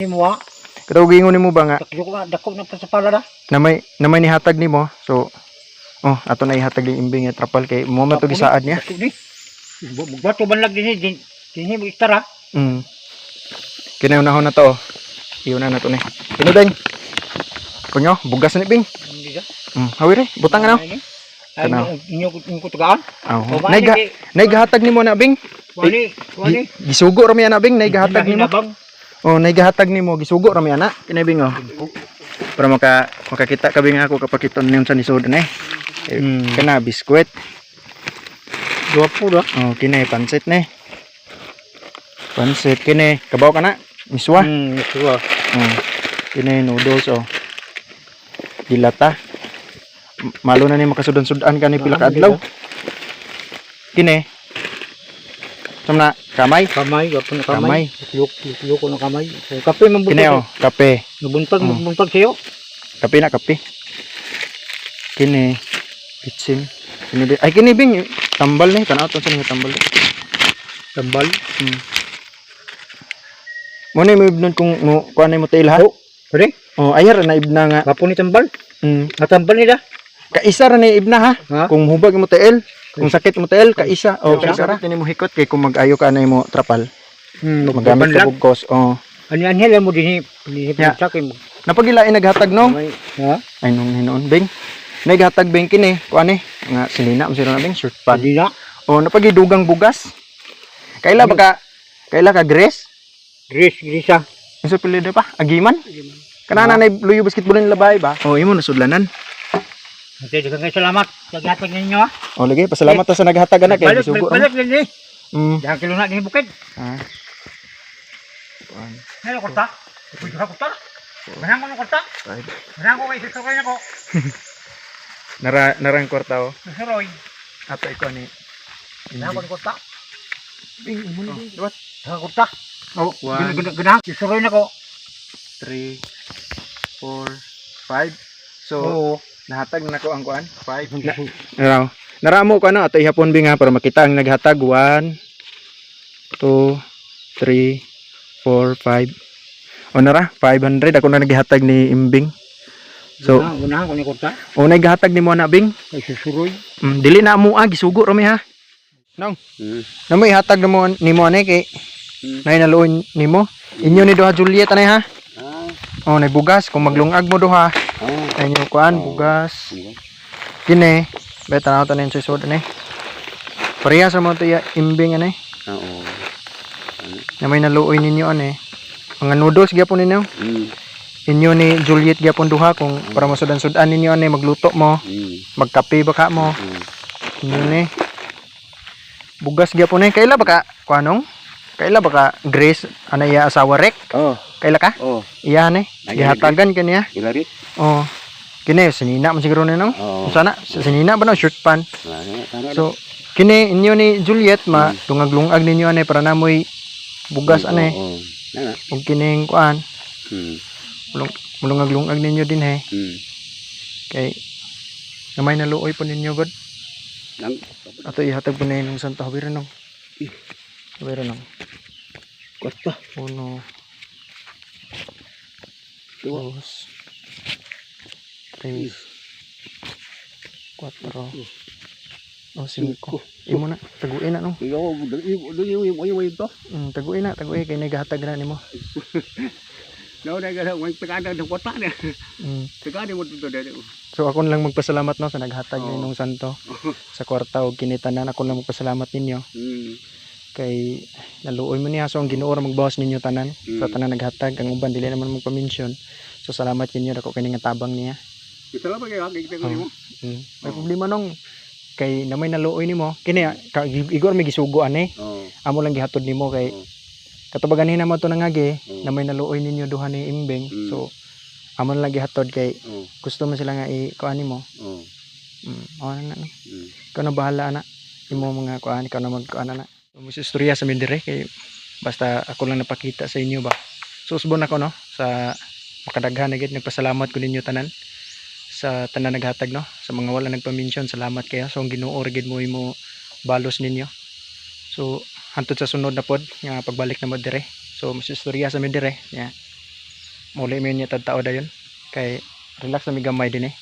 Mo ah. Pero giingon nimo ba nga Dako na dako na pa sa palada. Na may nihatag nimo. So oh, ato na ihatag yung Imbing nga trapal kay mo man to gisaad niya. Dako ni. Mugbato banlag dinhi din dinhi mo istara. Kini unahon na to, oh. Iuna na to ni. Kini, Beng. Kunyo, bugas ni, Bing. Hindi ka. Hawire, butang ano. Ay, Tanaw. inyo inyo ko tagaan. Oh. O, mani, Nay naigahatag nimo na, Bing. Wani, wani. Gisugo ra mi ana, Bing, naigahatag nimo. Hinabang. Oh, naigahatag nimo, gisugo ra mi ana. Kini, Bing, oh. Para makakita ka, Bing, ako kapakita niyon sa nisod na eh. Kana biskwit. Duha po da. Oh, kini pansit ni. Pansit kini, kabaw ka na. Miswa. Miswa. Oh. Kini noodles, oh. Dilata. Malo na ni makasudan-sudan ka ni pila ka adlaw. Kini. Samna kamay. Kamay, gapo na Kamay. kamay. Luk luk na kamay. So, kape man Kini, oh, kape. Nabuntag, mabuntag siyo. Kape na kape. Kini bitsin. Kini ay kini, Bing, tambal ni, tanaw to sa nga tambal. Tambal. Mo ni mo ibnon kung mo kuan mo tail ha. Oh, pwede? Oh, ayar na ibna nga. Gapo ni tambal. Natambal nila. Kaisa ra na ibna ha. Ha? Kung hubag mo tail, kung sakit mo tail, kaisa. Oh, Kaisa. kaisa ra. Kini mo hikot kay kung mag-ayo ka na mo trapal. Magamit ka Magbanlag. bugkos. Oh. Ani ani lang mo dinhi dinhi Ya. sa akin. Napagilain naghatag no. Ha? Ay nung hinuon, Bing. Naghatag, Bing, kini kuan eh. Nga sinina mo sila na, Bing, shirt pan. Hindi na. Oh, napagidugang bugas. Kaila ba ka? Kaila ka Grace? Gris, grisa. Unsa pili pa? Agiman? Kana na luyo basketball ni labay ba? Oh, imo nasudlanan. Okay, daghang kay salamat. Naghatag ninyo ha. Oh, lagi pasalamat ta sa naghatag anak kay Balik, gisugo. balik dinhi. Dahang kilo na dinhi bukid. Ah. One, Hello, kurta. Pwede ka kurta. Manang ko ng kurta. five. Manang ko kay susuroy na ko. Nara narang kwarta oh. Susuroy. Ato ikaw ni. Manang ko ng kurta. Bing, imo ni, Bing. Duwat. Dahang kurta. Oh, One. gana gana. Susuroy na ko. 3, 4, 5. So, Oo. nahatag na ko ang kuan. 5. Na, naraw. Naramo ko ano, ato ihapon, Bing, ha, para makita ang naghatag. 1, 2, 3, 4, 5. O nara, 500. Ako na naghatag ni Imbing. So, Unahan ko ni kurta. o naghatag ni mo na, Bing. Kay susuroy. Dili na mo ah, gisugo rami ha. Nong. Namo ihatag namo nimo ani kay nay naluon nimo. Inyo ni duha Juliet anay ha. Ah, Oh, nay bugas kung maglungag mo duha. ah. Ay inyo kuan bugas. Kini, bet tanaw tanin sa sud ani. Pareha sa mo to ya Imbing ani. Oo. Na may naluoy ninyo ani. Mga noodles gyapon ninyo. Inyo ni Juliet gyapon duha kung para masudan-sudan ninyo ani magluto mo, magkape ba ka mo. Inyo ni. Bugas gyapon ni. Kaila ba ka kuanong? Kaila ba ka Grace ana iya asawa rek? Oh, Kaila ka? oh. Iya ni. Ay, Gihatagan kaniya. Ilarit? Oh. Kini sinina man siguro ni no. Oo. Sana sinina ba no shirt pan. Wala na, tama na. So kini inyo ni Juliet ma lungag-lungag ninyo ani para namoy bugas ani Oo. Na. ug kining kuan mulungag-lungag ninyo din he kay gamay na luoy po ninyo god. Nang Ato ihatag po na yung Santa Hawira nong. Hawira nong. kwarta. Uno. Dos. Tres. Cuatro. O, cinco. Imo na. Taguin na, no? Iyo, iyo, iyo, iyo, iyo, to. Taguin na, taguin. Kay naghatag na nimo. No, na ga way tagada ng kwarta na. Tagada mo to dere. So ako na lang magpasalamat no sa naghatag Oo. ni Santo sa kwarta og kinitanan. Ako na lang magpasalamat ninyo kay naluoy mo niya. So ang Ginoo ra magbawas ninyo tanan sa tanan naghatag. Ang uban dili naman magpa-mention. So salamat ninyo, dako kini nga tabang niya. Salamat kay kay kita nimo. May Oo. problema nong kay namay naluoy nimo kini ka, igor may gisugo ani. Oo. Amo lang gihatod nimo kay Oo. katubagan na mo to nangagi Oo. namay naluoy ninyo duha ni Imbing. So amo lang gihatod kay Oo. gusto man sila nga i kuan nimo. Oo. Oh, na, no. Ikaw na bahala ana. Imo mga kuan, ikaw na magkuan ana. Mo sa istorya sa mindire kay basta ako lang napakita sa inyo ba. So usbon ako no sa makadaghan na gid, nagpasalamat ko ninyo tanan sa tanan naghatag no, sa mga wala nagpa-mention, salamat kayo. So ang Ginoo ra gid mo imo balos ninyo. So hantod sa sunod na pod nga pagbalik na mo dire. So mas istorya sa mindire. Yeah. Muli mi niya tao dayon kay relax na mi gamay din eh.